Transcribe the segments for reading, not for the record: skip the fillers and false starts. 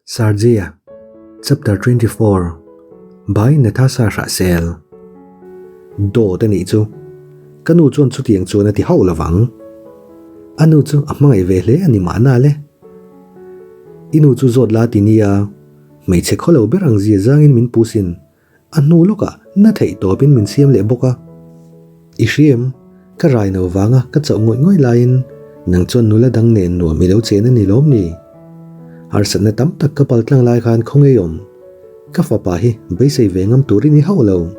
Sarjia, Chapter 24 By Natasha Hrahsel Dawt a nih chu. Ka nu chuan chutiang chuan a ti hauh lovang. A nu chu a hmangaih ve hle a ni mahna le. I nu chu zawt la ti nia, hmeichhe khawlo ber ang zia zangin min pusin A hnu lawkah na theih tawpin min siam leh bawk a. I hriam, ka rai no vanga ka chauh ngawih ngawih laiin nang chuan nula dang nen nuam i lo chen a ni lawm ni? Harsatna tam tak ka pal tlang lai khan khaw ngei awm. Ka fapa hi beisei ve ngam turin i hauh lo.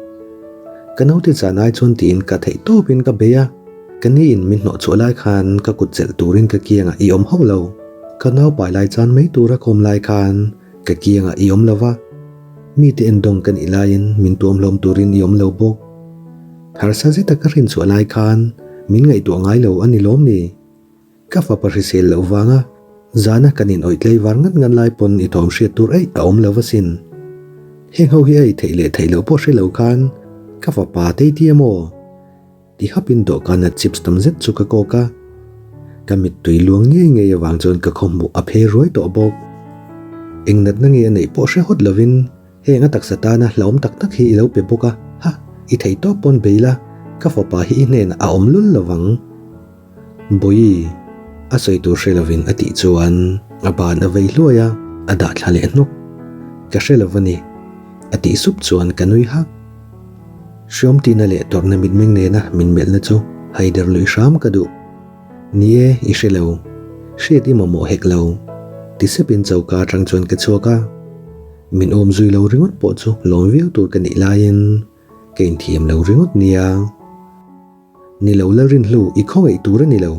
Ka naute zan ai chuan tiin ka theih tawpin ka bei a, ka ni in min hnawh chhuah lai khan ka kut chelh turin ka kiangah i awm hauh lo. Ka naupai lai chan mai tura ka awm lai khan ka kiangah i awm lo va. Mite endawng ka nih laiin min tuamhlawm turin i awm lo bawk. Harsa zeta ka rinchhuah lai khan min ngaihtuah ngai lo a ni lawm ni? Ka fapa hrisel loh vanga zana kan in awih tlei var ngat ngat lai pawn i thawm hriat tur eih a awm lo asin. Heng ho hi a ei theih leh theih loh pawh hre lo khan ka fapa tei ti emaw? Ti hapin dawhkana chips tam zet chu ka kawk a, ka mittui luang ngei ngei avang chuan ka khawhmuh a phei ruai tawh bawk. Eng natna nge a neih pawh hre hawt lovin heng a taksa tana hlauhawm tak tak hi i lo pe bawk a, ha, i thei tawp pawn bei la, ka fapa hi i hnenah a awm lul lovang. Bawihi, a sawi tur hre lovin a tih chuan a ban a vei hluai a, a dah thla leh hnawk. Ka hre lo a ni, a tih sup chuan ka nui hak. Hriawm tihna leh tawrhna mitmeng nena min melhna chu haider luih hram ka duh. Ni e, i hre lo. Hriat i mamawh hek lo. Ti sepin choka atang chuan ka chhuak a. Min awm zui lo ringawt pawh chu lawm viau tur ka nih laiin ka inthiam lo ringawt nia. Ni lo Lalrinhlu i khawngaih tur a ni lo.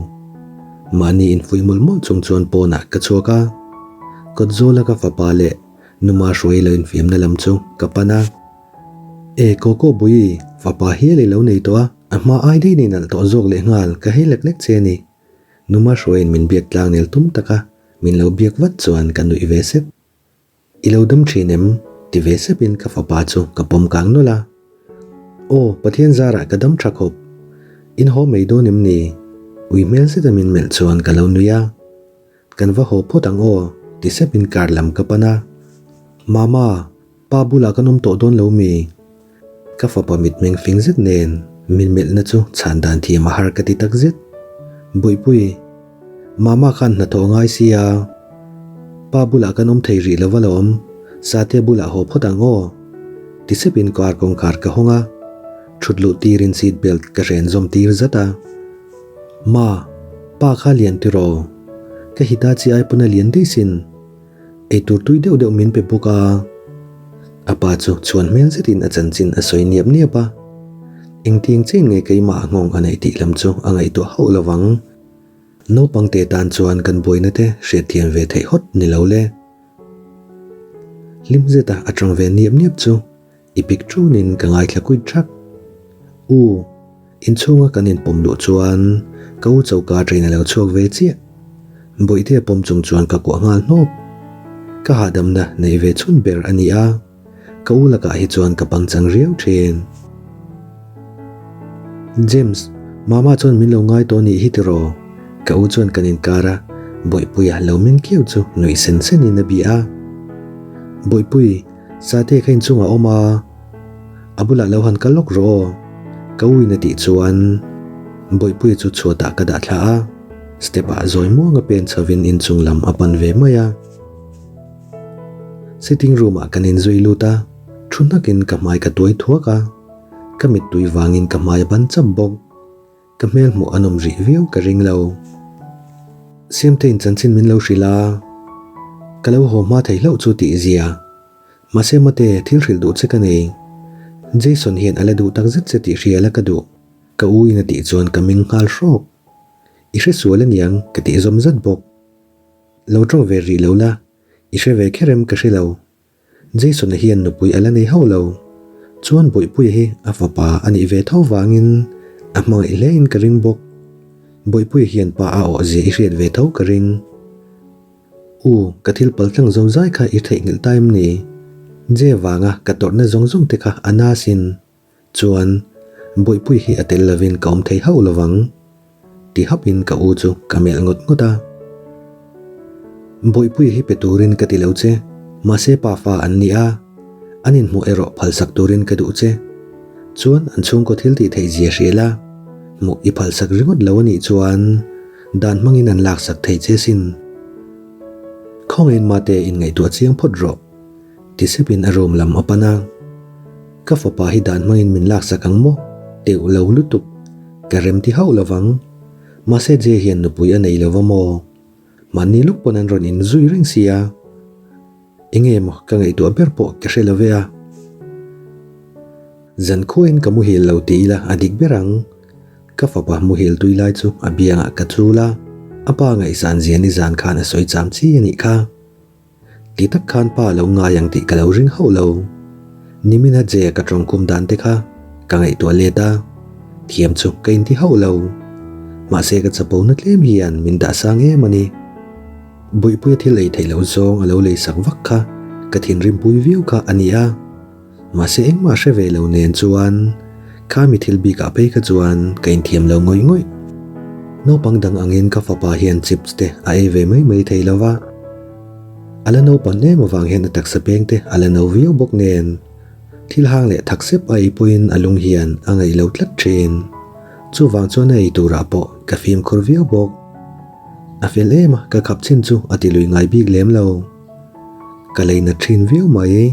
Mahni infuih mawlh mawlh chung chuan pawnah ka chhuak a. Kawtzawla ka fapa leh numa hruai lo infiamna lam chu ka pan a. E Koko Bui, fapa hial i lo nei tawh a, a hma ai daih nei nalh tawh zawk leh nghal ka hei lek lek che a ni. Numa hruaiin min biak tlang nel tum taka min lo biak vat chuan ka nuih ve sep. I lo dam thin em? ti ve sepin ka fapa chu ka pawm kang nawlh a. Aw, Pathian zarah ka dam tha khawp. In haw mai dawn em ni? Ui hmel zeta min melh chuan ka lo nui a. Kan va haw phawt ang aw, ti sepin car lam ka pan a. Mama, Pa bulah kan awm tawh dawn lo mi? Ka fapa mitmeng fing zet nen min melhna chu chhan dan thiam a har ka ti tak zet. Bawihpui, Mama khan hnathawh a ngai sia. Pa bulah kan awm thei rih lo va lawm, Satia bulah haw phawt ang aw. Ti sepin car kawngkhar ka hawng a, thut luh tirin seat belt ka hren zawm tir zat a. Ma, pa kha lian tiraw? Ka Hitachi ai pawn a lian daih sin. Eitur tui deuh deuh min pe bawk a, a pa chu chhuan hmel zetin a chanchin a sawi niap niap a. Engtiang chen nge keimah a nghawng a neih tih lam chu a ngaihtuah hauh lo vang. Naupang te tan chuan kan buaina te hriatthiam ve theih hawt ni lo le. Hlim zeta a tang ve niap niap chu i pik ṭunin ka ngaithla kuit ṭhak. U, inchhunga kan inpawm luh chuan ka u choka train a lo chhuak ve chiah. Bawihte a pawm chung chuan ka kuah nghal hnawp. Ka hahdamna neih ve chhun ber a ni a, ka u lakah hi chuan ka pangchang riau ṭhin. James, Mama chuan min lo ngai tawh nih hi tiraw? Ka u chuan kan inkar a, Bawihpuia lo meng kiau chu nuih sen senin a bia a. Bawihpui, Sate kha inchungah a awm a, a bulah lo han kal lawk rawh aw, ka u in a tih chuan Bawihpuia chu chhuatah ka dah thla a, step ah zawi muang a pen chhovin inchung lam a pan ve mai a. Sitting room ah kan inzui lut a, thu hnakin ka hmai ka tuai thuak a, ka mittui vangin ka hmai a ban chap bawk. Ka hmel hmuh a nawm rih viau ka ring lo. Siamtein chanchin min lo hrilh a, ka lo haw hma thei hlauh chu tih zia. Mahse mate thil hrilh duh che ka nei. Jason hian a la duh tak zet che tih hria la ka duh. Ka u in a tih chuan ka ming nghal hrawk. I hre sual aniang ka tih zawm zat bawk. Lo tawng ve rih lo la, i hre ve kher em ka hre lo. Jason-a hian nupui a la nei hauh lo. Chuan Bawihpuia hi a fapa a nih ve tho vangin a hmangaih hlein ka ring bawk. Bawihpuia hian pa a awh zia i hriat ve tho ka ring. U, ka thil pal tlang zo zai kha i theihnghilh ta em ni? Jay vanga ka tawrhna zawng zawng te kha a na sin. Chuan, Bawihpuia hi a tel lovin ka awm thei hauh lovang. Ti hapin ka u chu ka melh ngawt ngawt a. Bawihpuia hi pe turin ka ti lo che. Mahse pafa an ni a, an inhmuh erawh phalsak turin ka duh che. Chuan an chhungkaw thil tih theih zia hria la, hmuh i phalsak ringawt lo a nih chuan dan hmangin an laksak thei che sin. Khawngaiin mate inngaihtuah chiang phawt rawh. Ti sepin a room lam a pan a. Ka fapa hi dan hmangin min laksak ang maw? Teuh lo lutuk. Ka rem ti hauh lovang. Mahse Jay hian nupui a nei lova maw? Mahni luk pawn an rawn in zui reng sia. Enge maw ka ngaihtuah ber pawh ka hre lo ve a. Zan khuain ka muhil lo ti ila a dik ber ang. Ka fapa muhil tui lai chu a biangah ka chul a, a pa ngaihsan zia nizan khan a sawi cham chi a nih kha. Ti tak khan pa lo ngai ang tih ka lo ring hauh lo. Nimina Jay-a ka tawngkum dan te kha ka ngaihtuah let a, thiam chu ka inti hauh lo. Mahse ka chapo na tlem hian min dah sang em a ni. Buihpuia thil ei theih loh zawng a lo lei sak vak kha ka thinrimpui viau kha a ni a. Mahse engmah hre ve lo nen chuan kha mi thil bikah phei kha chuan ka inthiam lo ngawih ngawih. Naupang dang angin ka fapa hian chips te a ei ve mai mai thei lo va. A la naupan em avang hian a taksa peng te a la no viau bawk nen thil hang leh thak sep a ei pawhin a lung hian a ngaih lo tlat thin. Chuvang chuan a ei turah pawh ka fimkhur viau bawk. A fel em a ka khap chin chu a ti lui ngai bik lem lo. Ka lei nat thin viau mai.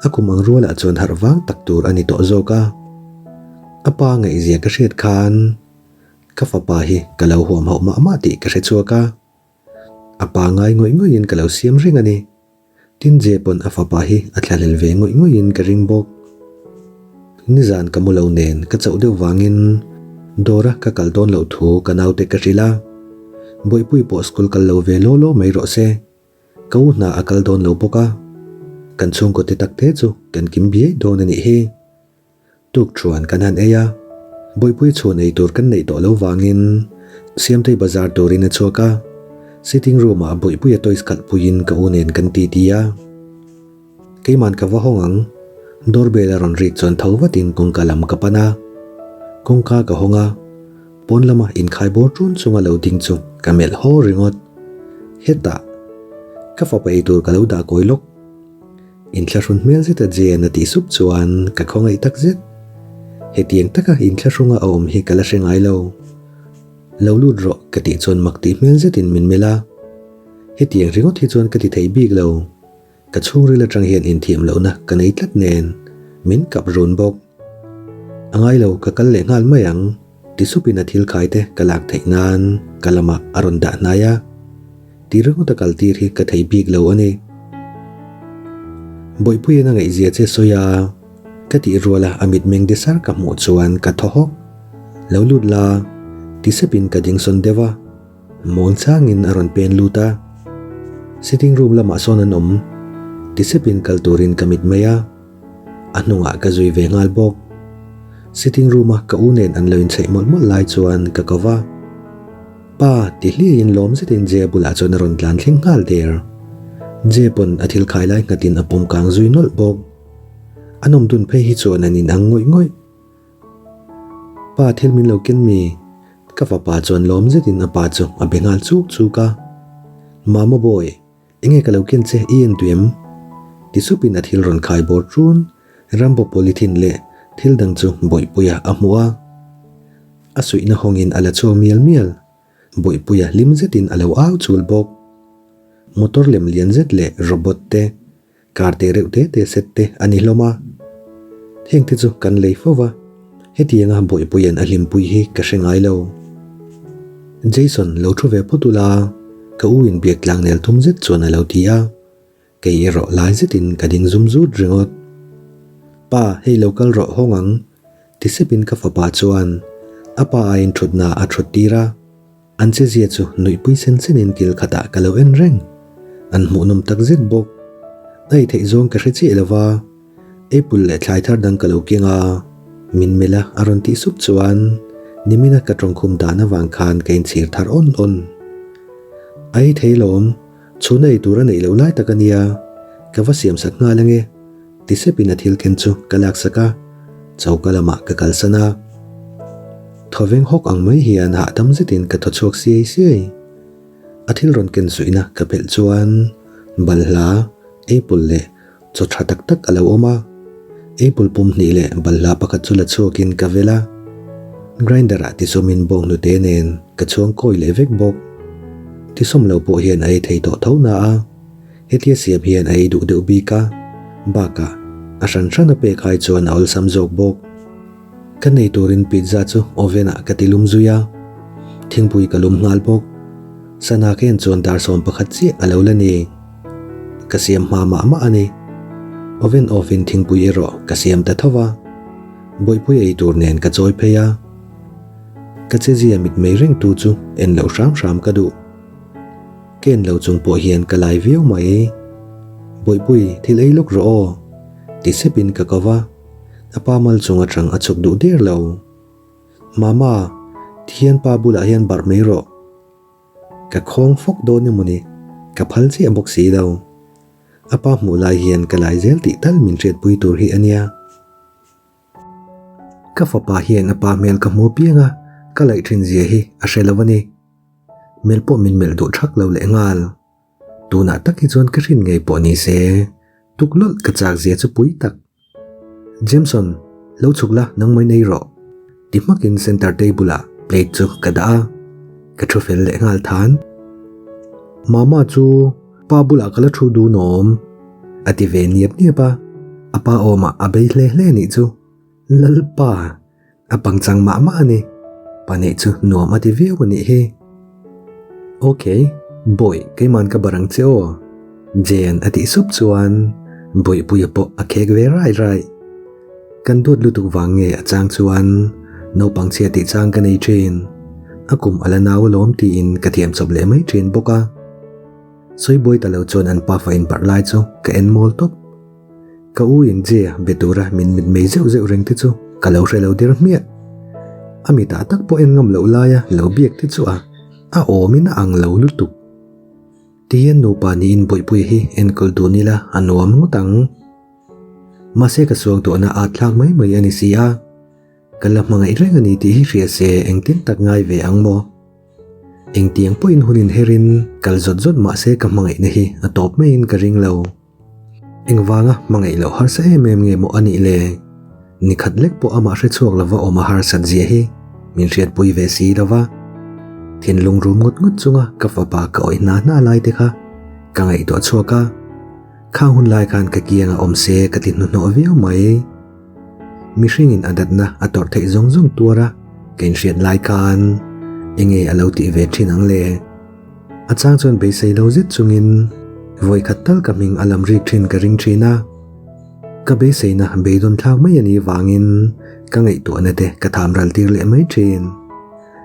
A kum ang rualah chuan harh vang tak tur a ni tawh zawk a. A pa ngaihzia ka hriat khan ka fapa hi ka lo huam hauh mah mah tih ka hre chhuak a. A pa ngai ngawih ngawihin ka lo siam reng a ni. Tin Je pawn a fapa hi a thlahlel ve ngawih ngawihin ka ring bawk. Nizan ka mu lo nen ka chauh deuh vangin dawra ka kal dawn loh thu ka naute ka hrilh a. Bawihpui pawh school kal lo ve law law mai rawh se. Ka u hna a kal dawn lo bawk a, kan chhungkaw te tak te chu kan kim biai dawn a nih hi. Tuk chuan kan han ei a, Bawihpui chhuan ei tur kan neih tawh lo vangin Siamtei bazar turin a chhuak a, sitting room ah Bawihpuia toys khalh puiin ka u nen kan ti ti a. Keiman ka va hawng ang, doorbell a rawn rik chuan tho vatin kawngka lam ka pan a. Kawngka ka hawng a, pawn lama inkhai bawr ṭun chunga lo ding chu ka melh haw ringawt. Hetah, ka fapa ei tur ka lo dah kawi lawk. Inthlahrun hmel zeta Jane a tih sup chuan ka khawngaih tak zet. Hetiang taka inthlahrunga a awm hi ka la hre ngai lo. Lo lut rawh ka tih chuan mak tih hmel zetin min melh a. Hetiang ringawt hi chuan ka ti thei bik lo. Ka chhungril atang hian inthiam lohna ka nei tlat nen min kap run bawk. A ngai lo ka kal leh nghal mai ang ti supin a thil khai te ka lak theih nan ka lamah a rawn dah hnai a. Ti ringawt a kal tir hi ka thei bik lo a ni. Bawihpuiin a ngaihzia che sawi a, ka tih ruala a mitmeng de sar ka hmuh chuan ka thaw hawk. Lo lut la ti sepin ka ding sawn deuh a. Mawn changin a rawn pen lut a, sitting room lamah sawn an awm ti sepin kal turin ka mit mai a, a hnungah ka zui ve nghal bawk. Sitting room a ka u nen an lo inchheih mawlh mawlh lai chuan ka ko va, Pa ti hliaiin lawm zetin Jay bulah chuan a rawn tlan thleng nghal der. Jay pawn a thil khai lai nghatin a pawm kang zui nawlh bawk. An awm dun phei hi chuan an inang ngawih ngawih. Pa thil min lo ken mi? Ka fapa chuan lawm zetin a pa chu a be nghal chuk chuk a. Mama boy, enge ka lo ken che i en duh em? Ti supin a thil rawn khai bawr ṭun, Rambo polythene leh thil dang chu Bawihpuia a hmuh a. A suihna hawngin a la chhuak mial mial. Bawihpuia hlim zetin a lo au chul bawk. Motor lem lian zet leh robot te Kar te reuh te te set te a ni hlawm a, heng te chu kan lei fo va, hetianga Bawihpuia'n a hlimpui hi ka hre ngai lo. Jason lo thu ve phawt ula, ka u in biak tlang nel tum zet chuan a lo ti a, kei erawh lai zetin ka ding zum zut ringawt. Pa, hei lo kal rawh hawng ang, ti sepin ka fapa chuan a pa aiin thutna a thut tir a. An chezia chu nuihpui sen senin kil khatah ka lo en reng. An hmuhnawm tak zet bawk. A ei theih zawng ka hre chiah lo va, apple leh thlai thar dang ka lo keng a, min melh a a rawn tih sup chuan nimina ka tawngkhum dan avang khan ka inchhir thar awn awn. A ei thei lawm, chhun a ei tur a neih loh lai tak a nia, ka va siam sak nghal ange, ti sepin a thil ken chu ka laksak a, choka lamah ka kalsan a. Thawveng hawk ang mai hian hahdam zetin ka thaw chhuak siai siai. A thil rawn ken suihna ka phelh chuan balhla, Apple leh chaw tha tak tak a lo awm a. Apple pum hnih leh balhla pakhat chu la chhuakin ka vel a. Grinder ah tisawmin bawnghnute nen ka chhuang kawi leh vek bawk. Tisawm lo pawh hian a ei thei tawh tho na a. Hetia siam hian a ei duh deuh bik a, bakah a hran hran a pek ai chuan a awlsam zawk bawk. Ka nei turin pizza chu oven ah ka ti lum zui a, thingpui ka lum nghal bawk. Sana ka en chuan dar 11 chiah a lo la ni. Ka siam hma mah mah a ni. Oven off in thingpui erawh ka siam ta tho va, bawihpui ei tur nen ka chawi phei a. Ka chezia mitmei reng tu chu en loh hram hram ka duh. Ka en lo chung pawh hian ka lai viau mai. Bawihpui, thil ei lawk rawh aw, ti sepin ka ko va, a pa mal chung atang a chhuk duh der lo. Mama, ti hian pa bulah hian barh mai rawh. Ka khawng fawk dawn emaw ni, ka phal chiah bawk si lo. A pa hmuh lai hian ka lai zel tih tal min hriatpui tur hi a nia. Ka fapa hian a pa hmel ka hmu piang a, ka laih thin zia hi a hre lo a ni. Melh pawh min melh duh thak lo leh nghal. Tunah tak hi chuan ka hrin ngei pawh ni se, tuk lawlh ka chak zia chu pui tak. Jameson, lo chhuk la nangmah in ei rawh. Ti hmakin center table ah plate chu ka dah a, ka thu fel leh nghal than. Mama chu pa bulah ka la thu dun awm. A ti ve niap niap a, a pa awmah a bei hle hle nih chu. Lalpa! A pangchang mah mah a ni. Pa neih chu nuam a ti viau a nih hi. Ok, Bawih, keiman ka bar ang che aw. Jen a tih sup chuan Bawihpuia pawh a khek ve rai rai. Kan duat lutuk vang nge a chang chuan naupang chhia tih chang ka nei thin. A kum a la nau alawm tiin ka thiam chawp leh mai thin bawk a. Sawibuai ta lo chuan an pafa inbarh lai chu ka en mawl tawp. Ka u in Jay-a be tura min mit mei zeuh zeuh reng te chu ka lo hre lo der hmiah. A mitah tak pawh en ngam loh laia lo biak te chu a a awmin a ang lo lutuk. Tihian nupa niin Bawihpuia hi enkawl dun ila a nuam ngawt ang. Mahse ka suang tawhna at thlak mai mai a ni si a. Ka la hmangaih reng a ni tih hi hria se engtin tak ngai ve ang maw? Engtiang pawhin hun inherin kal zawt zawt mahse ka hmangaihna hi a tawp maiin ka ring lo. Engvanga hmangaih loh harsa em em nge maw a nih le? Ni khat lek pawh amah hre chhuak lova awm a harsat zia hi min hriatpui ve si lo va. Thinlung rum ngawt ngawt chunga ka fapa ka awih hna hna lai te kha ka ngaihtuah chhuak a, khang hun lai khan ka kianga awm se ka ti hnuhnawh viau mai. Mihringin a datna a tawrh theih zawng zawng tuar a ka inhriat lai khan enge a lo tih ve thin ang le? A chang chuan beisei lo zet chungin vawi khat tal ka hming a lam rik thin ka ring thin a. Ka beiseina beidawn thlak mai a nih vangin ka ngaihtuahna te ka tham ral tir leh mai thin.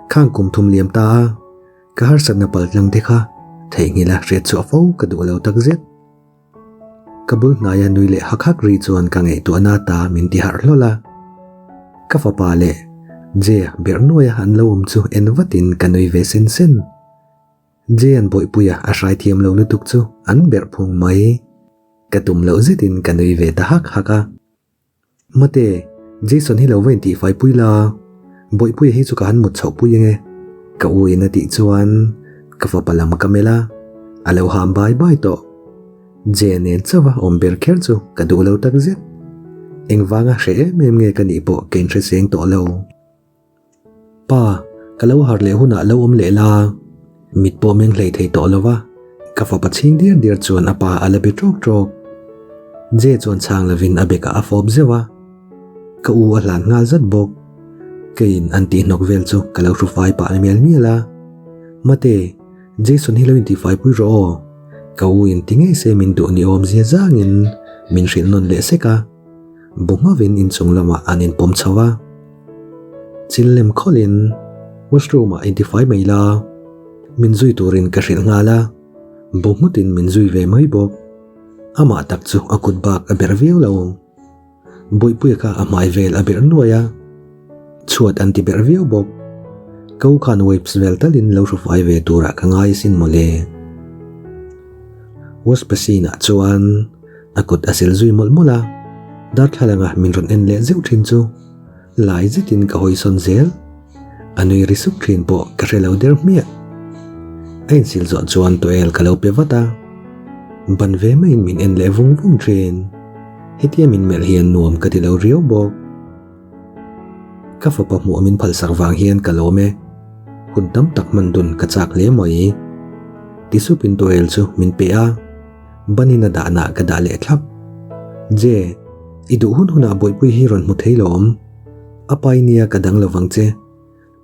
Khang kum thum liam ta a, ka harsatna paltlang te kha theihnghilh a hriat chhuah fo ka duh lo tak zet. Ka bul hnaia nui leh hak hak ri chuan ka ngaihtuahna ta min ti harh hlawl a. Ka fapa leh Jay-a berh nuaia an lo awm chu en vatin ka nui ve sen sen. Jay-a'n Bawihpuia a hrai thiam lo lutuk chu an berh phung mai. Ka tum loh zetin ka nui ve ta hak hak a. Mate, Jason hi lo va intihfai pui la, Bawihpuia hi chu ka han mut chhoh pui ange, ka u in a tih chuan ka fapa lam ka melh a, a lo ham bai bai tawh. Jay nen chauha awm ber kher chu ka duh lo takzet. Engvanga hre em em nge ka nih pawh ka inhre seng tawh lo. Pa, ka lo har leh hunah lo awm leh la, mit pawh meng hlei thei tawh lo va, ka fapa chhing diar diar chuan a pa a la be ṭawk ṭawk. Jay chuan chhang lovin a bekah a fawp zeuh a, ka u a hlan nghal zat bawk. Keiin an tihhnawk vel chu ka lo hrufai pah mial mial a, Mate, Jason hi lo intifai pui rawh aw, ka u in ti ngei se min duh ni awm zia zangin min hrilh nawn leh sek a. Bu ngawin inchung lamah an inpawm chho a. Chil lem khawlhin washroom ah intifai mai la, min zui turin ka hrilh nghal a, bu nghutin min zui ve mai bawk. Amah tak chu a kut bak a berh viau lo. Bawihpuia kha a hmai vel a berh nuai a, chhuat an ti berh viau bawk. Ka u khan wipes vel talin lo hrufai ve turah ka ngai asin mawle. Wash basin ah chuan A kut a sil zui mawlh mawlh a, darthlalanga min rawn en leh zeuh thin chu lai zetin ka hawi sawn zel. A nui ri sup thin pawh ka hre lo der hmiah. A insil zawh chuan tawel ka lo pe vat a. Ban ve maiin min en leh vung vung thin. Hetia min melh hian nuam ka ti lo riau bawk. Ka fapa hmuh min phalsak vang hian ka lawm e. Hun tam tak hman dun ka chak hle mai. Ti supin towel chu min pe a, banin a dahna ka dah leh thlap. Je, i duh hun hunah bawihpui hi rawn hmu thei lawm. A pai nia ka dang lovang che.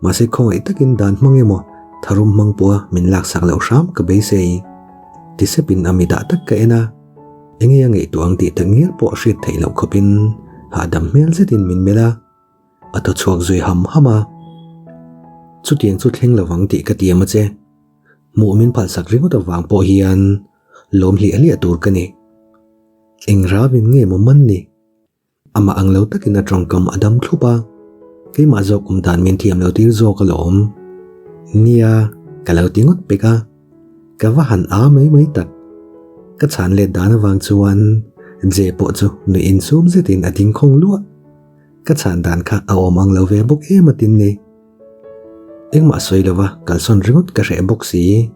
Mahse khawngaih takin dan hmang emaw tharum hmang pawha min laksak loh hram ka beisei. Ti sepin a mi dah tak ka en a, enge a ngaihtuah ang tih tak ngial pawh hriat theih loh khawpin hahdam hmel zetin min melh a, a thaw chhuak zui ham ham a. Chutiang chu thleng lovang tih ka tiam a che. Hmuh min phalsak ringawt avang pawh hian lawm hliah hliah tur ka ni. Eng ravin nge maw man ni? Amah ang lo takin a tawngkam a dam thlup a, keimah zawk awm dan min thiam lo tir zawk alawm. Nia, ka lo ti ngawt pek a, ka va han a mai mai tak. Ka chhan let dan avang chuan Je pawh chu nuih insum zetin a ding khawng luah. Ka chhan dan kha a awm ang lo ve bawk em atin ni. Engmah sawi lova kalsawn ringawt ka hreh bawk si.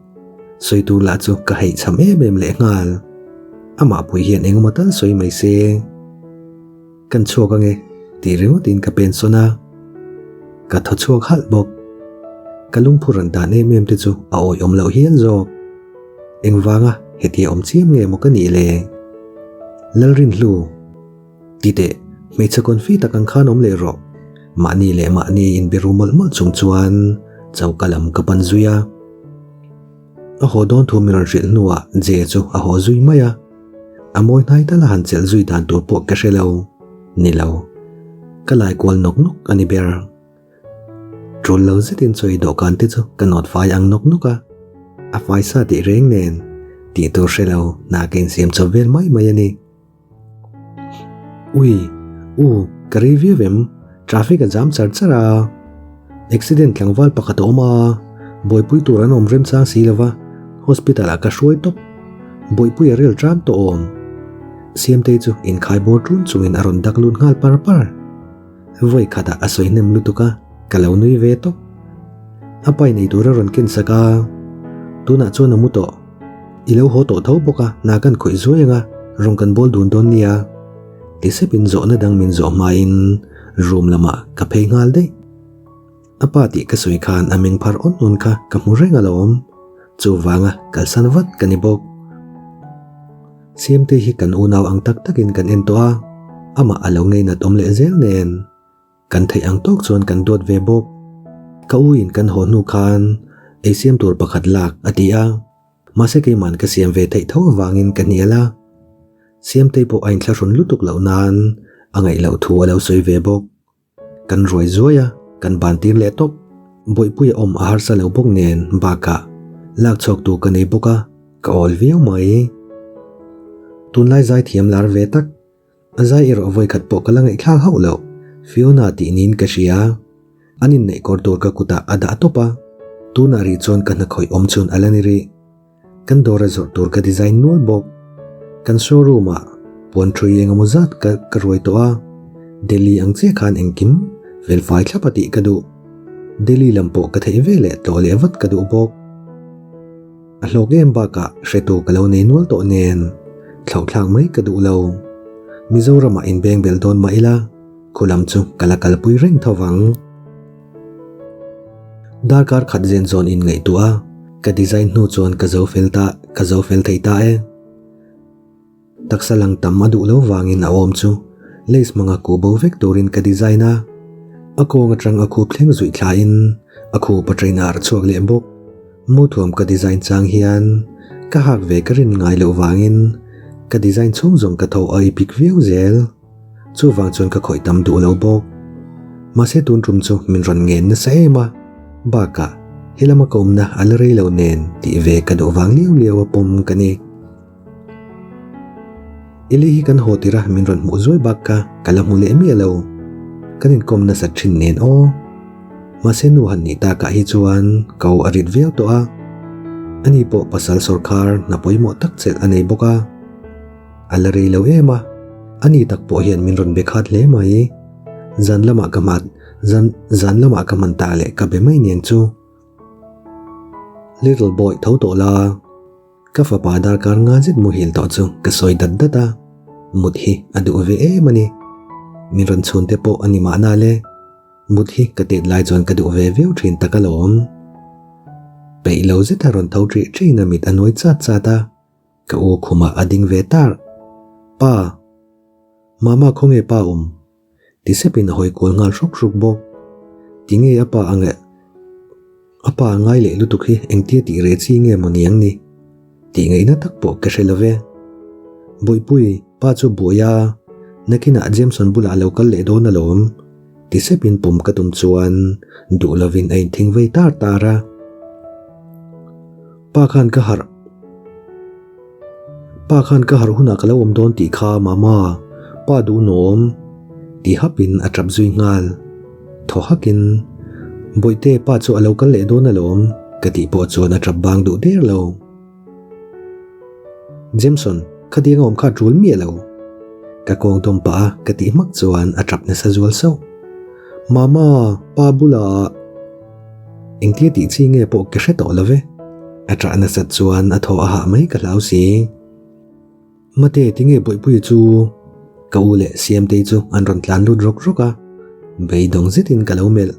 Sawi tur lah chu ka heihchham em em lehnghal. Amah pui hian engemaw tal sawi mai se. Kan chhuak ange tih ringawtin ka pen sawn a. Ka thaw chhuak halh bawk. Ka lungphu ran dan em em te chu a awih awm loh hial zawk. Engvanga hetia awm chiam nge maw ka nih le? Lalrinhlu. Ti teh, hmeichhe confi tak ang khan awm leh rawh. Mahni leh mahni inbe ru mawlh mawlh chung chuan choka lam ka pan zui a. A haw dawn thu min rawn hrilh hnuah Je chu a haw zui mai a. A mawi hnai tal a han chelh zui dan tur pawh ka hre lo. Ni lo. Ka lai kual nawk nawk a ni ber. Tul lo zetin chawi dawhkan te chu ka nawt fai ang nawk nawk a. A fai sa tih reng nen tih tur hre lo hna ka insiam chawp vel mai mai a ni. Ui, u, ka rei viau em? Traffic a jam char char a. Accident tlangval pakhat a awm a, buaipui tur an awm remchang si lova, hospital ah ka hruai tawp. Buaipui a rel tram tawh awm. Siamtei chu inkhai bawr ṭun chungin a rawn dak lut nghal par par. Vawi khatah a sawi hnem lutuk a, ka lo nui ve tawp. A pai nei tur a rawn ken sak a, tunah chuan a mu tawh. I lo haw tawh tho bawk a, hna kan khawih zuai ang a, rawn kan bawl dun dawn nia. Ti sepin zawhna dang min zawh hmain room lamah ka phei nghal daih. A pa tih ka sawi khan a meng phar awn awn kha ka hmu reng alawm. Chuvanga kalsan vat ka ni bawk. Siamtei hi kan unau ang tak takin kan en tawh a, amah a lo ngeinat awm leh zel nen. Kan theih ang tawk chuan kan duat ve bawk. Ka u in kan haw hnu khan ei siam tur pakhat lak a ti a, mahse keiman ka siam ve theih tho avangin ka hnial a. Siamtei pawh a inthlahrun lutuk loh nan a ngaih loh thu a lo sawi ve bawk. Kan ruai zuai a, kan ban tir leh tawp. Bawihpuia awm a harsa lo bawk nen bakah lak chhuak tur ka nei bawk a, ka awl viau mai. Tunlai zai thiam lar ve tak, a zai erawh vawikhat pawh ka la ngaihthlak hauh loh, Fiona tih niin ka hria. An inneih kawr tur ka kutah a dah tawp a, tunah rih chuan ka hnakhawih awm chhun a la ni rih. Kan dawra zawrh tur ka design nual bawk. Kan showroom ah puan thui engemaw zat ka ka ruai tawh a, Delhi ang chiah khan engkim fel fai thlap a tih ka duh. Delhi lam pawh ka theih ve leh tlawh leh vat ka duh bawk. A hlawk em bakah hretu ka lo nei nual tawh nen thlauhthlak mai ka duh lo. Mizoramah inbeng bel dawn mah ila khulam chu ka la kalpui reng tho vang. Darkar khat zen zawn in ngaihtuah a, ka design hnu chuan ka zo fel ta, ka zo fel thei ta e. Taksa lang tam a duh lo vangin a awm chu lace hmanga kuh bo vek turin ka design a, a kawng atang a khup thleng zuih thla in a khup atangin a arh chhuak leh bawk. Muthuam ka design chang hian ka hak ve ka rin ngai loh vangin ka design chhung zawng ka tho a ipik viau zel. Chuvang chuan ka khawih tam duh lo bawk. Mahse tun tum chu min rawn ngen nasa em a, bakah helama ka awmna a la rei lo nen tih ve ka duh vang liau liau a pawm ka ni. Eli hi kan haw tir a min rawn hmuh zuai bak kha ka la hmu leh miah lo. Kan inkawm nasat thin nen aw. Mahse nu han nih takah hi chuan ka aw a rit viau tawh a. Ani pawh pasal sawrkhar hna pawimawh tak chelh a nei bawk a. A la rei lo em a, ani tak pawh hian min rawn be khat hle mai. Zan lamah ka hman, zan, zan lamah ka hman ta leh ka be mai niang chu. Little boy tho tawh la. Ka fapa darkar nga zet muhil tawh chu ka sawi dat dat a, mut hi a duh ve em a ni. Min rawn chhun te pawh a ni mahna le, mut hi ka tet lai chuan ka duh ve viau thin tak alawm. Peih lo zeta rawn tho ṭih ṭihin a mit a nuai chat chat a, ka u khumah a ding ve tar. Pa! Mama khawnge pa awm? Ti sepin a hawi kual nghal hruk hruk bawk. Tinge a pa a ngaih a pa a ngai leh lutuk hi engtia tih reh chi nge maw niang ni? Tih ngaihna tak pawh ka hre lo ve. Bawihpui, pa chu buai a, nakinah Jameson bulah a lo kal leh dawn alawm. Ti sepin pawm ka tum chuan duh lovin a inthing vei tar tar a. Pa khan ka harh. Pa khan ka harh hunah ka lo awm dawn tih kha Mama, pa duh nuam ti hapin a tap zui nghal. Thaw hakin, Bawihte pa chu a lo kal leh dawn alawm ka tih pawh chuan a tap bang duh der lo. Jameson, khatiang a awm kha a tul miah lo. Ka kawng tawm pah a ka tih hmak chuan a tap nasa zual sauh. Mama, pa bulah. Engtia tih chi nge pawh ka hre tawh lo ve. A ṭah nasat chuan a thaw a hah mai ka hlau si. Mate tinge Bawihpuia chu ka u leh Siamtei chu an rawn tlan lut rawk rawk a, beidawng zetin ka lo melh,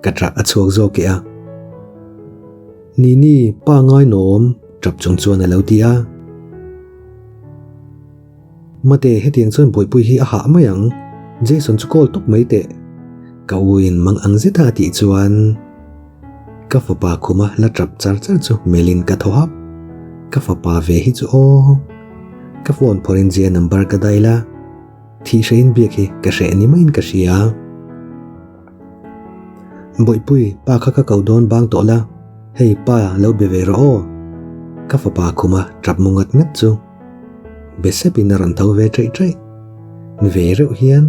ka ṭah a chhuak zawk e a. Nini, pa ngainawm, ṭap chung chuan a lo ti a. Mate, hetiang chuan Bawihpui hi a hah mai ang, Jason chu call tawp mai teh. Ka u in mang ang zeta a tih chuan ka fapa khuma la tap char char chu melhin ka thaw hap. Ka fapa ve hi chu aw. Ka phone phawrhin Jia number ka dial a, thih hrehin biak hi ka hreh ni maiin ka hria. Bawihpui, pa kha ka ko dawn bang tawh la, hei pa lo be ve rawh aw. Ka fapa khuma tap mu ngat ngat chu. Be sepin a rawn tho ve ṭaih ṭaih. Ve reuh hian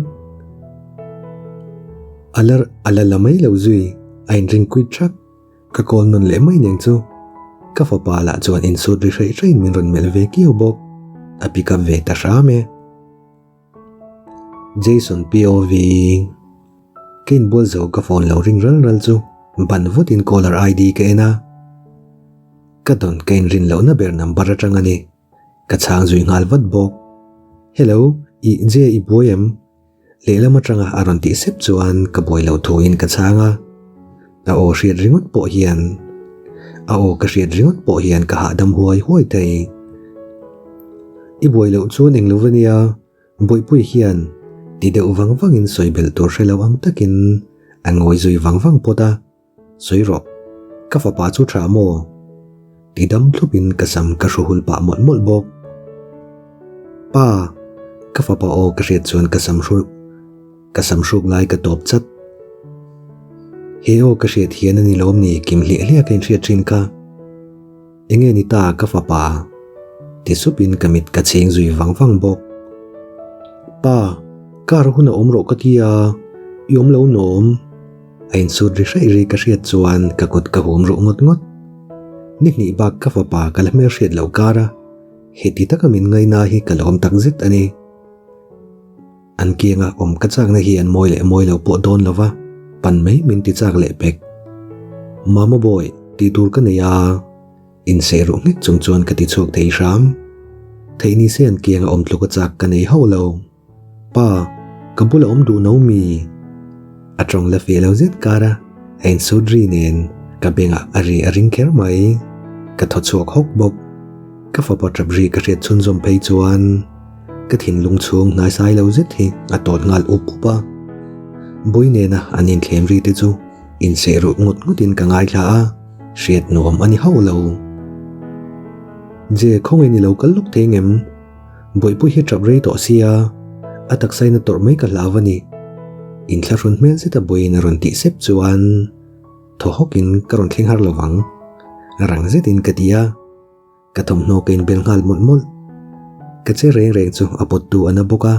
a la a la la mai lo zui, a inring kuit ṭhak. Ka kawl nawn leh mai nen chu ka fapa lah chuan insut ri hreih hreihin min rawn melh ve kiau bawk. A pick up ve ta hram e. Jason POV Ka inbual zo ka phone lo ring ral ral chu ban vutin caller ID ka en a. Ka dawn ka inrin lohna ber number atang a ni. Ka chhang zui nghal vat bawk. Hello, ih Jay i buai em? Lehlam atanga a rawn tih sep chuan ka buai loh thuin ka chhang a. A aw hriat ringawt pawh hian a aw ka hriat ringawt pawh hian ka hahdam huai huai thei. I buai loh chuan eng lo va nia, Bawihpui hian ti deuh vang vangin sawi belh tur hre lo ang takin a ngawi zui vang vang phawt a. Sawi rawh, ka fapa chu tha maw? Ti dam thlupin ka sam ka hru hul pah mawlh mawlh bawk. Pa, ka fapa aw ka hriat chuan ka sam hru ka sam hruk lai ka tawp chat. He aw ka hriat hian a ni lawm ni kim hliah hliah ka inhriat thin kha. Enge ni ta ka fapa? Ti supin ka mit ka chhing zui vang vang bawk. Pa, car hun a awm rawh ka ti a, i awm lo nawm. A insut ri hraih ri ka hriat chuan ka kut ka hum ruh ngawt ngawt. Ni hnih bak ka fapa ka la hmelhriat loh kar a, heti taka min ngaina hi ka lawm tak zet a ni. An kianga awm ka chakna hi an mawi leh mawi lo pawh dawn lo va, pan mai min ti chak leh pek. Mama Boy, tih tur ka nei a, inseh ruh nghek chung chuan ka ti chhuak thei hram. Theih ni se an kianga awm tluka chak ka nei hauh lo. Pa, ka bula awm duh no mi? A tawng la feh lo zet kar a, a insut ri nen ka bengah a ri a ring kher mai. Ka thaw chhuak hawk bawk. Ka fapa tap ri ka hriat chhunzawm phei chuan ka thinlung chhung hnaisai lo zet hi a tawt nghal up up a. Bui nena an inthlem ri te chu inseh ruh ngut ngutin ka ngaithla a, hriat nuam a ni hauh lo. Je, khawngaih ni lo kal lawk thei ngem? Bawihpui hi tap rei tawh sia, a taksa in a tawrh mai ka hlau a ni. Inthlahrun hmel zeta bawiin a rawn tih sep chuan thaw hawkin ka rawn thleng har lo vang. Rang zetin ka ti a, ka thawmhnaw ka inbel nghal mawlh mawlh. Ka che reng reng chu a pawttu a na bawk a,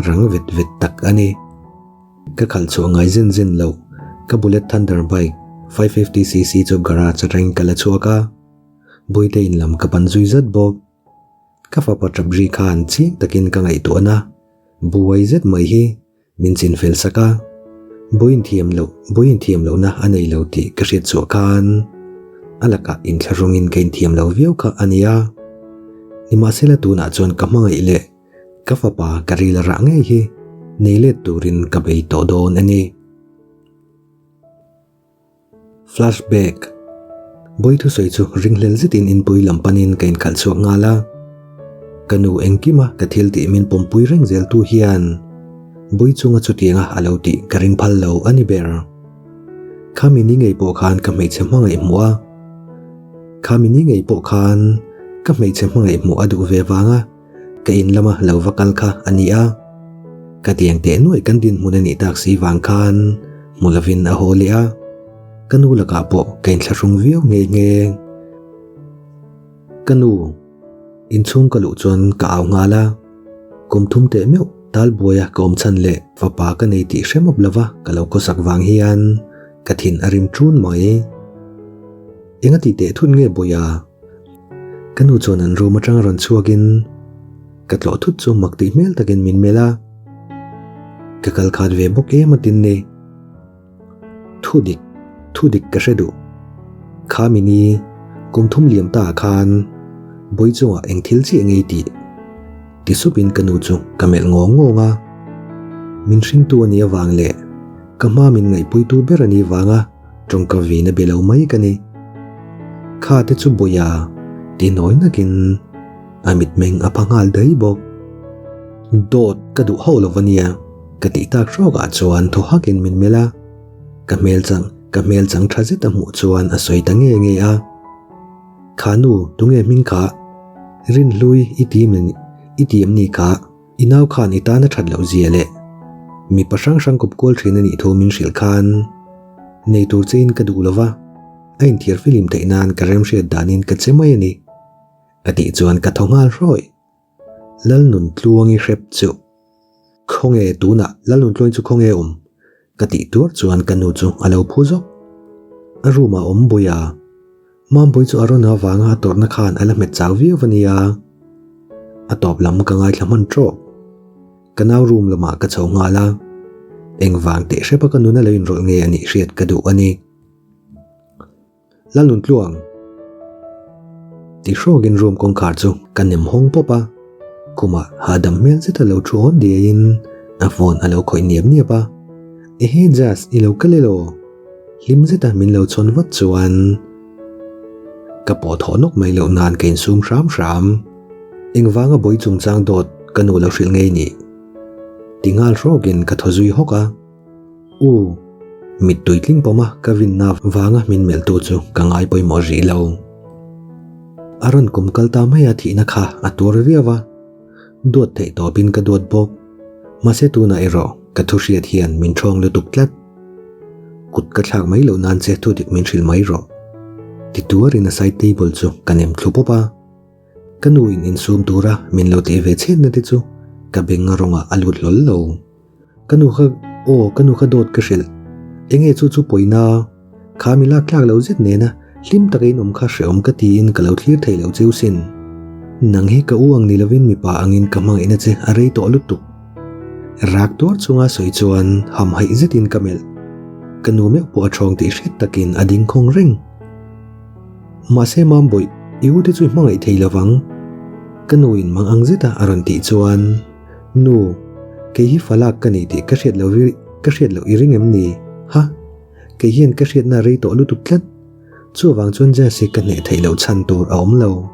rang vet vet tak a ni. Ka khalh chhuah ngai zen zen loh, ka Bullet Thunder bike 550cc chu garage atangin ka la chhuak a, Bawihte in lam ka pan zui zat bawk. Ka fapa tap ri khan chiang takin ka ngaihtuahna buai zet mai hi min chin fel sak a, buain thiam loh buain thiam lohna a nei lo tih ka hriat chhuah khan a lakah inthlahrungin ka inthiam lo viau kha a nia. Nimahsela tunah chuan ka hmangaih leh ka fapa ka ril rah ngei hi nei let turin ka bei tawh dawn a ni. Flashback. Bawi thusawi chu ringhlel zetin inpui lam panin ka inkhalh chhuak nghal a. Ka nu engkima ka thil tih min pawmpui reng zel tu hian Bawi chunga chutianga a lo tih ka ring phal lo a ni ber. Khami ni ngei pawh khan ka hmeichhe hmangaih hmuh a. Khami ni ngei pawh khan ka hmeichhe hmangaih hmuh a duh ve vanga ka in lama lo va kal kha a ni a. Ka tiang teh nuaih kan dinhmun a nih tak si vang khan hmu lovin a haw leh a. Ka nu lakah pawh ka inthlahrung viau nghe nghe. Ka nu, inchhung ka luh chuan ka au nghal a. Kum thum teh meuh tal buaia ka awm chhan leh fapa ka nei tih hre mawp lova ka lo khawsak vang hian ka thin a rim ṭun mai. Enga ti teh thut nge Bawia? Ka nu chuan an room atanga rawn chhuakin ka tlawh thut chu mak tih hmel takin min melh a. Ka kal khat ve bawk em atin ni. Thu dik, thu dik ka hre duh. Kha mini kum thum liam ta ah khan bawi chungah eng thil chiah ngei tih ti supin ka nu chu ka melh ngawng ngawng a. Min hringtu a nih avang leh ka hma min ngaihpuitu ber a nih vanga Tawngka vin a be lo mai ka ni. Kha te chu Bawia ti nawi nakin a mitmeng a pha nghal daih bawk. Dawt ka duh hauh lo va nia ka tih tak hrawkah chuan thaw hakin min melh a. Ka hmel chang ka hmel chang tha zet a hmuh chuan a sawi ta nge nge a. Kha nu tunge hming kha? Rinhlui i ti i ti em ni kha? I nau khan i tan a that loh zia leh mipa hrang hrang kawp kual thin a nih thu min hrilh khan nei tur che in ka duh lova, a inthiar filim theih nan ka remhriat danin ka che mai a ni, a tih chuan ka thaw nghal hrawih. Lalnuntluangi hrep chu khawnge tunah Lalnuntluangi chu khawnge awm? Ka tih tuar chuan ka nu chu a lo phu zawk. A room ah awm bawih a, Mambawi chu a rawn avanga a tawrhna khan a la hmet chau viau a nia. A tawp lam ka ngaithla hman trawk. Ka nau room lamah ka chho nghal a, engvang teh hrepa ka nuna lo inrawlh nge a nih hriat ka duh a ni. Lalnuntluang! Ti hrawkin room kawngkhar chu ka nem hawng pawp a, khumah hahdam hmel zeta lo thu hawn diaiin a phone a lo khawih niap niap a, Ehe Jazz i lo kal elaw? Hlim zeta min lo chhawn vat chuan ka pawh thawh nawk mai loh nan ka insum hram hram. Engvanga bawi chungchang dawt ka nu lo hrilh ngei ni? Ti nghal hrawkin ka thaw zui hawk a. U, mittui tling pawm a ka vinna vanga min melhtu chu ka ngai pawimawh rih lo. A rawn kum kal ta mai a thihna kha a tuar viau a, duat theih tawpin ka duat bawk. Mahse tunah erawh ka thu hriat hian min ṭhawng lutuk tlat. Kut ka thlak mai loh nan che thudik min hrilh mai rawh. Ti tuarin a side table chu ka nem thlu pawp a. Ka nu in insum tura min lo tih ve chhetna te chu ka beng a rawngah a lut hlawl lo. Ka nu kha aw ka nu kha dawt ka hrilh. Enge chu chu pawina kha mi lak tlak lo zet nena hlim taka in awm kha hreawm ka tiin ka lo thlir thei lo cheu sin. Nang hi ka u ang ni lovin mipa angin ka hmangaihna che a rei tawh lutuk. Rak tuar chunga sawi chuan hamhaih zetin ka melh. Ka nu meuh pawh a ṭhawng tih hriat takin a ding khawng reng. Mahse Mambawih, i u te chu i hmangaih thei lovang. Ka nu in mang ang zeta a rawn tih chuan, Nu, kei hi falak ka ni tih ka hriat lo ka hriat loh i ring em ni? Ha? Kei hian ka hriatna rei tawh lutuk tlat. Chuvang chuan Jazz hi ka hneh theih loh chhan tur a awm lo.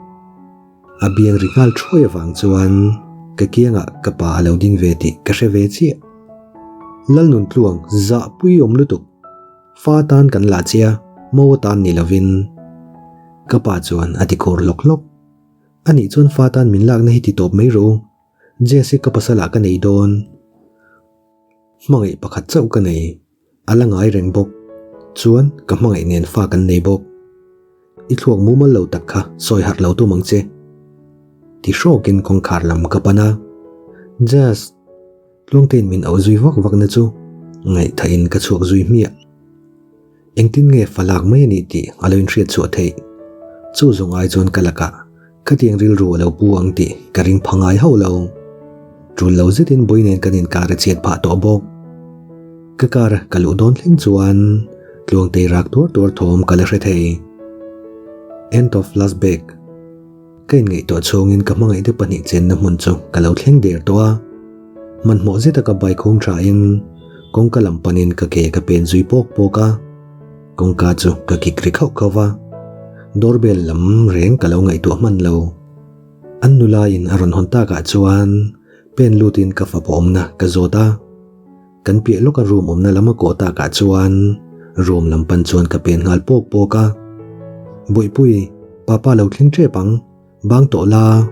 A biang ri nghal thuai avang chuan ka kiangah ka pa a lo ding ve tih ka hre ve chiah. Lalnuntluang zahpui awm lutuk. Fa tan kan lah che a, mo atan ni lovin. Ka pa chuan a ti khur hlawk hlawk. Anih chuan fa tan min lakna hi ti tawp mai rawh u. Jess hi ka pasalah ka nei dawn. Hmangaih pakhat chauh ka nei. A la ngai reng bawk. Chuan ka hmangaih nen fa kan nei bawk. I thluak mumal lo tak kha sawi harh lo tum ang che. Ti hrawkin kawngkhar lam ka pan a. Jess. Tluangtein min auh zui vak vakna chu ngaihthahin ka chhuak zui hmiah. Engtin nge fa lak mai a nih tih a lo inhriat chhuah theih? Chu zawng ai chuan ka lakah khatiang rilru a lo pu ang tih ka ring pha ngai hauh lo. Tul lo zetin Bui nen kan inkar a chhiat phah tawh bawk. Ka car ka luh dawn thleng chuan Tluangtei rak tuar tuar thawm ka la hre thei. End of last bag. Ka inngaihtuah chhungin ka hmangaihte pahnih chenna hmun chu ka lo thleng der tawh a. Hmanhmawh zeta ka bike hung thain kawngka lam panin ka ke ka pen zui pawk pawk a. Kawngka chu ka kik ri khauh khauh va, doorbell lam reng ka lo ngaihtuah hman lo. An nula in a rawn hawn takah chuan pen lutin ka fapa awmna ka zawt a. Kan piah lawka room awmna lam a kawh takah chuan room lam pan chuan ka pen nghal pawk pawk a. Bawihpui, papa lo thleng tep ang, bang tawh la.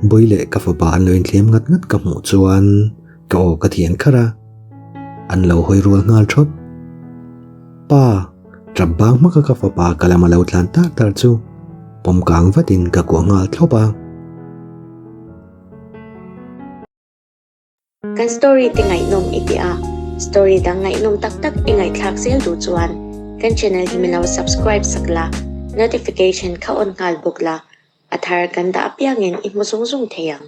Bawi leh ka fapa an lo inthlem ngat ngat ka hmuh chuan ka aw ka thian kharh a. An lo hawi rual nghal thawt. Pa, tap bang hmaka ka fapa ka lam a lo tlan tar tar chu pawm kang vatin ka kuah nghal thlawp a. Kan story te ngaihnawm i ti a, story dang ngaihnawm tak tak i ngaihthlak zel duh chuan kan channel hi min lo subscribe sak la, notification kha on nghal bawk la, a thar kan dah apiangin i hmu zung zung thei ang.